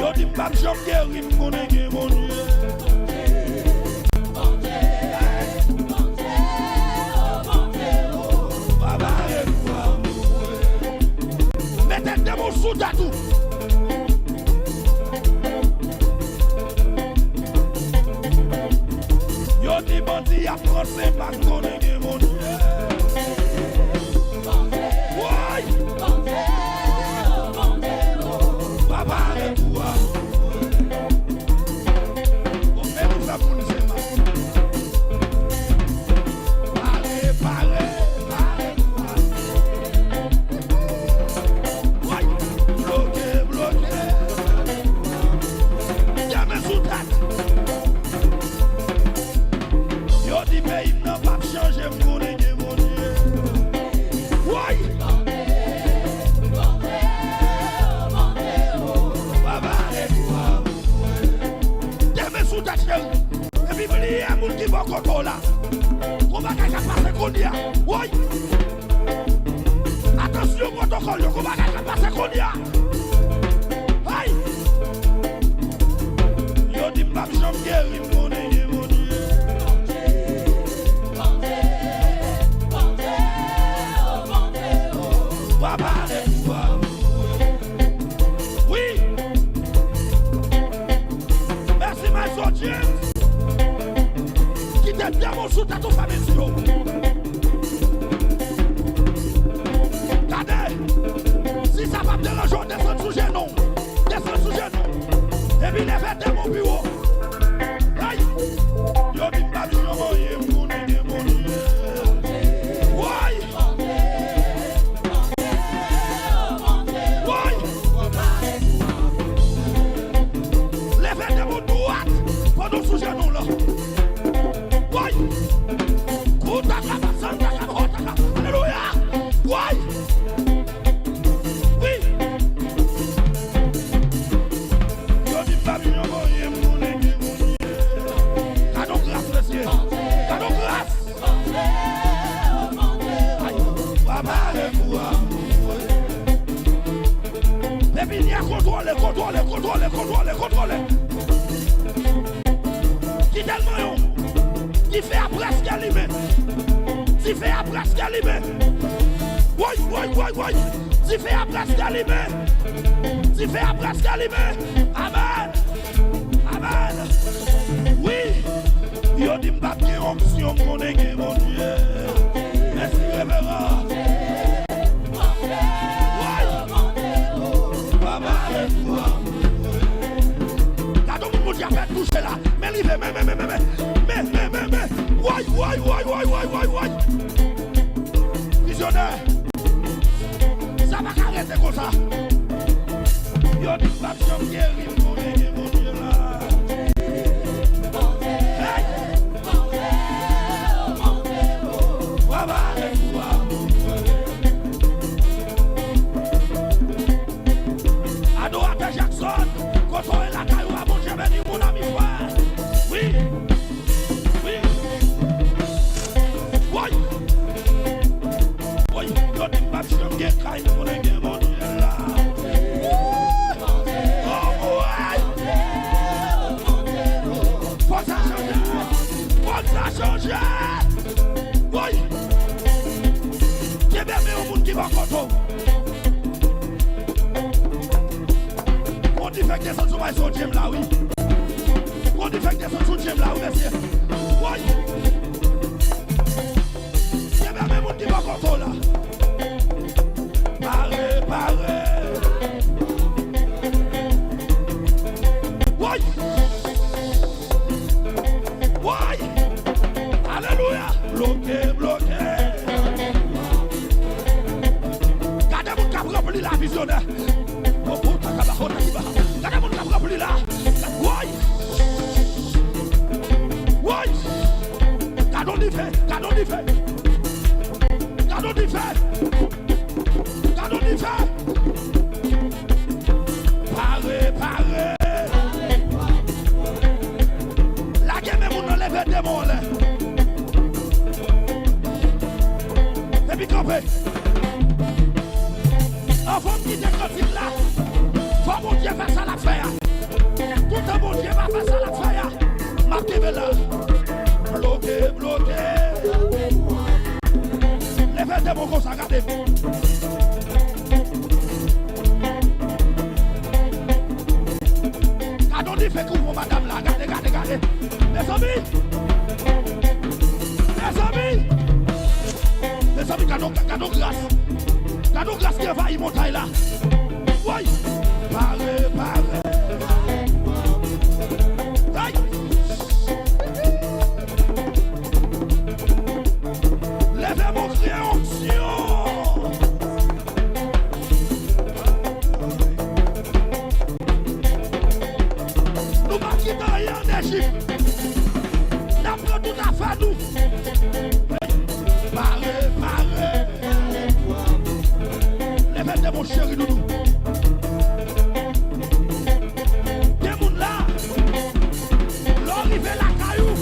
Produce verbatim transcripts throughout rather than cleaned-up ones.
Yo di m p ap janm geri, m konnen gen Bondye. Bondye, Bondye, oh Bondye, oh. Papa, mete de men w sou tèt ou. Yo di bandi ap pran senpak, konnen gen Bondye. Woy! Papa, repou a. Bon, men nou fè moun senpak. Pare, pare, pare. Woy! Bloke, bloke. Dèmen sou tèt. Yo di peyi m nan p ap chanje, m konnen gen Bondye. Woy! Papa, repou a. Dèmen sou tèt, cheri. Epi bliye moun ki bò kote w la. Gon bagay k ap pase kounye a. Woy! Atansyon, pwotokòl yo, gon bagay k ap pase kounye a. Hey! Yo di m p ap janm geri, m konnen gen Bondye. Papa, repou a. Wi! Mèsi, Maestro James. Kite dèmen w sou tèt ou, fè mezi yo. Gade, si sa p ap deranje w, desann sou jenou w. Desann sou jenou w. Epi leve dèmen w pi wo. Hey! Yo di m p ap janm anyen, m konnen gen Bondye. Woy! Woy! Leve dèmen w dwat pandan w sou jenou w la. Woy! Kouta kaba, santa kaba, hota kaba. Alelouya! Woy! Wi! Yo di m p ap janm anyen, m konnen gen Bondye. Gade yon gras, mesye. Gade yon gras. Ay, papa, repou a. Pepinyè kontwole, kontwole, kontwole, kontwole, kontwole. Kite l manyen w. Dife a prèske limen. Dife a prèske limen. Woy, woy, woy, woy. Dife a prèske limen. Dife a prèske limen. Amèn. Amèn. Wi. Yo di m p ap gen onksyon, m konnen gen Bondye. Mèsi, reveran. Woy! Papa, repou a. Gade yon moun Bondye ap fè touche la. Men rive, men, men, men. Woy, woy, woy. Vizyonè. Sa pa ka rete konsa. Yo di m p ap janm geri, m konnen gen Bondye la. Hey! Papa, repou a. Adoratè Jackson, kote w ye lakay ou a, Bondye beni w, mon ami, frè. Wi. Wi. Woy! Woy! Yo di m p ap janm gen kay, m konnen gen Bondye la. Oh, woy! Fòk sa chanje! Fòk sa chanje! Woy! Kenbe men yon moun ki bò kote w. Gon dife k desann sou Maestro James la, wi. Gon dife k desann sou James la, wi, mesye. Woy! Kenbe men moun ki bò kote w la. Pare, pare. Woy! Woy! Alelouya! Bloke, bloke. Gade moun k ap ranpli la, vizyonè. Oho, takaba, ho, takiba. Gade moun k ap ranpli la. Woy! Woy! Gade yon dife, gade yon dife. Gade yon dife. Gade yon dife. la. Bloke, bloke. Leve de bò konsa, gade. Gade yon dife ki ouvri madanm la. Gade, gade, gade. Mezanmi. Mezanmi. Mezanmi, gade yon, gade yon gras. Gade yon gras ki anvayi montay la. Woy. Pare, pare. Hey. Leve, montre onksyon. Nou pa kite anyen ann Ejip. N ap pran tout afè nou. Hey, pare, pare. Leve de mon cheri doudou. Gen moun la, lè w rive lakay ou,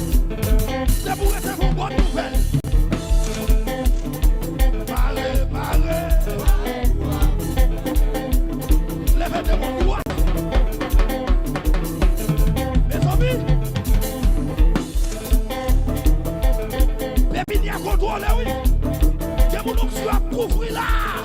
se pou resevwa bòn nouvèl. Pare, pare. Leve de mon dwat. Mezanmi, Pepini a kontwole, wi. Gen moun onksyon ap kouvri la.